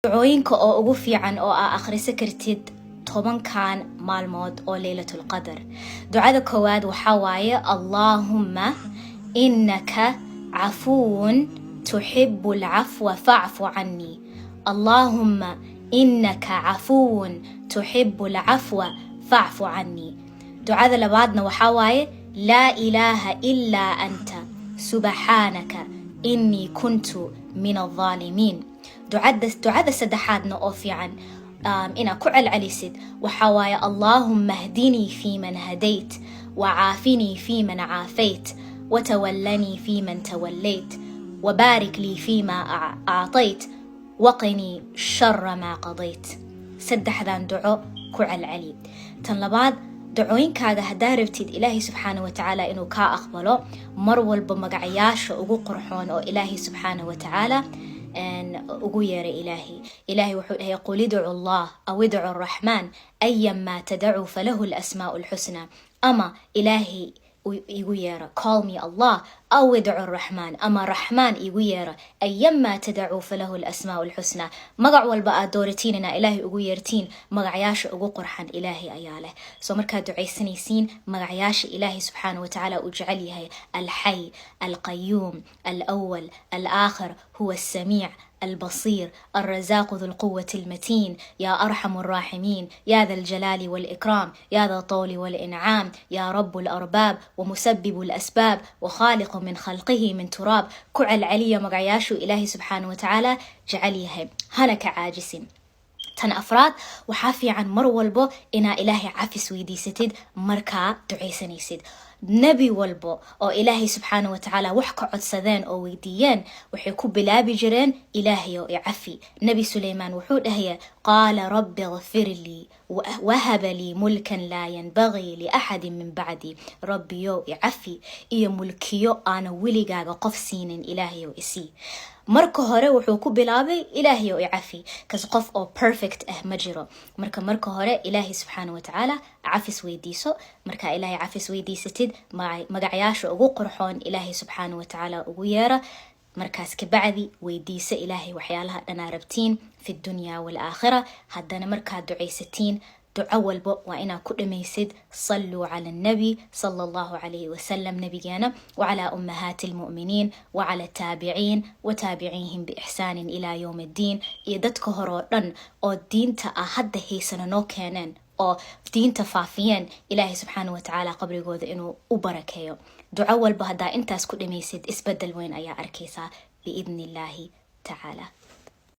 Ducooyinka oo ugu fiican oo aa akhrisan kartid 10kan maalmood oo Leylatul Qadar. Ducada koowaad waxaa waaye: "اللهم إنك عفو تحب العفو فاعف عني. اللهم إنك عفو تحب العفو فاعف عني." Ducada labaadna waxaa waaye: "لا إله إلا أنت سبحانك إني كنت من الظالمين." Ducada saddexaadna oo fiican inaad ku celcelisid waxaa waaye: "اللهم اهدني فيمن هديت وعافني فيمن عافيت وتولني فيمن توليت وبارك لي فيما أعطيت وقني شر ما قضيت." Saddexdan duco ku celceli. Tan labaad, ducooyinkaaga haddaa rabtid Ilaahay subxaana wa tacaala inuu kaa aqbalo, mar walba magacayaasha ugu qurxoon oo Ilaahay subxaana wa tacaala ugu yeeray Ilaahay. Ilaahay wuxuu dhahay: "قل ادعوا الله أو ادعوا الرحمن، أيا ما تدعوا فله الأسماء الحسنى." Ama Ilaahay igu yeera, call me Allah, أو ادعوا الرحمن, ama Raxmaan igu yeera. أيا ما تدعوا فله الأسماء الحسنى. Magac walba aad dooratiin inaa Ilaahay ugu yeertiin, magacyaasha ugu qurxan Ilaahay ayaa leh. So markaad ducaysanaysiin, magacyaasha Ilaahay subxaana watacaala uu jecel yahay: الحي القيوم، الأول، الآخر، هو السميع البصير، الرزاق، ذو القوة المتين، يا أرحم الراحمين، يا ذا الجلال والإكرام، يا ذا الطول والإنعام، يا رب الأرباب ومسبب الأسباب وخالق من خلقه من تراب. Ku celceliya magacayaashu Ilaahay subxaana wa tacaala jecel yahay, hana ka caajisin. Tan afraad, waxaa fiican mar walbo inaa Ilaahay cafis weydiisatid markaa ducaysanaysid. Nebi walbo oo Ilaahay subxaana watacaala wax ka codsadeen oo weydiiyeen, waxay ku bilaabi jireen "Ilaahayow icafi." Nebi Suleymaan wuxuu dhahaya: "قال رب اغفر لي وهب لي ملكا لا ينبغي لأحد من بعدي." Rabbiyow icafi iyo mulkiyo aana weligaaga qof siinin Ilaahayow isii. Marka hore wuxuu ku bilaabay "Ilaahayow icafi," kas qof oo perfect ah ma jiro. Marka hore Ilaahay subxaana watacaala cafis weydiiso. Markaa Ilaahay cafis weydiisatid, magacyaasha ugu qurxoon Ilaahay subxaana watacaala ugu yeera. Markaas kabacdi weydiisa Ilaahay waxyaalaha dhanaa rabtiin في الدنيا والآخرة. Haddana markaad ducaysatiin, duco walba waa inaad ku dhamaysid "صلوا على النبي صلى الله عليه وسلم," nabigeena, "وعلى أمهات المؤمنين وعلى التابعين وتابعيهم بإحسان إلى يوم الدين," iyo dadka hore oo dhan oo diinta ah hadda haysana noo keeneen oo diinta faafiyeen, Ilaahay subxaana watacaala qabrigooda inuu u barakeeyo. Duco walba haddaa intaas ku dhamaysid, isbedel weyn ayaa arkaysaa بإذن الله تعالى.